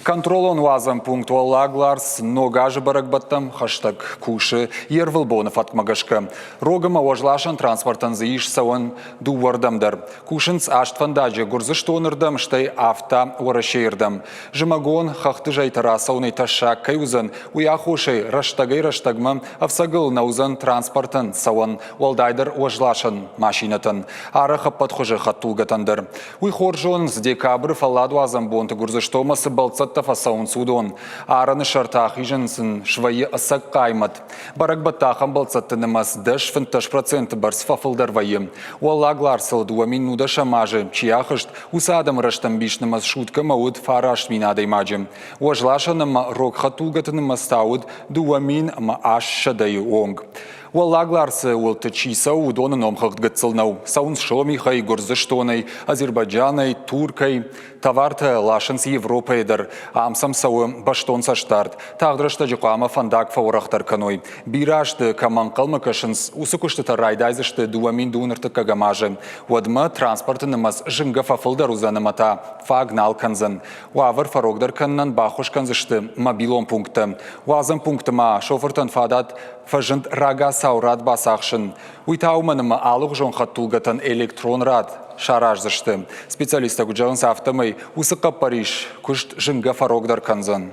Контролон уадзӕн пункт Уӕллаг Ларс Ног азы бӕрӕгбӕттӕм хӕстӕг кусы йе рвылбоны фӕткмӕ гӕсгӕ. Рог ӕмӕ уӕзласӕн транспортӕн дзы ис цӕуӕн дыууӕрдӕм дӕр. Кусынц аст фӕндаджы Гуырдзыстоны рдӕм, стӕй афтӕ Уӕрӕсейы рдӕм. Зымӕгон хӕхты зӕйтӕ рацӕуынӕй тӕссаг кӕй уыдзӕн, уый аххосӕй рӕстӕгӕй-рӕстӕгмӕ ӕфцӕгыл нӕ уыдзӕн транспортӕн цӕуӕн, уӕлдайдӕр уӕзласӕн машинӕтӕн. Арӕх ӕппӕт хуызы хӕдтулгӕтӕн дӕр. Уый хорз зонынц, декабры фӕлладуадзӕн бонты Гуырдзыстонмӕ цы бӕлццӕттӕ фӕцӕуынц, уыдон. Арӕны сӕрты ахизын сын свӕййы ӕцӕг хъаймӕт. Бӕрӕгбӕттӕ ахӕм бӕлццӕтты нымӕц 10-15% бӕрц фӕфылдӕр вӕййы. Уӕллаг Ларсыл 2010 азы чи ахызт, уыцы адӕмы рӕстӕмбис нымӕц суткӕмӕ уыд 9000 адӕймаджы. Уӕзласӕн ӕмӕ рог хӕдтулгӕты нымӕц та уыд 2800-йы онг. Уӕллаг Ларсы уылты чи цӕуы, уыдоны номхыгъд гыццыл нӕу. Цӕуынц Сомихӕй, Гуырдзыстонӕй, Азербайджанӕй, Туркӕй. Товартӕ ласынц Европӕйы дӕр. Ам сӕм цӕуы бӕстон цӕстдард. Тагъд рӕстӕджы хъуамӕ фӕндаг фӕуӕрӕхдӕр кӕной. Бирӕ азты кӕм ӕнхъӕлмӕ кӕсынц, уыцы куыстытӕ райдайдзысты 2025 азы. Уӕдмӕ транспорты нымӕц зынгӕ фӕфылдӕр уыдзӕн ӕмӕ та фаг нал кӕндзӕн. Уавӕр фӕрогдӕр кӕнынӕн баххуыс кӕндзысты мобилон пункттӕ. Уадзӕн пункты ма шофыртӕн фадат фӕзынд рагацау рад бацахсын. Уый та уымӕн ӕмӕ алыгъуызон хӕдтулгӕтӕн электрон рад сараздзысты. Специалисттӕ куыд зӕгъынц, афтӕмӕй уыцы хъӕппӕрис куыст зынгӕ фӕрогдӕр кӕндзӕн.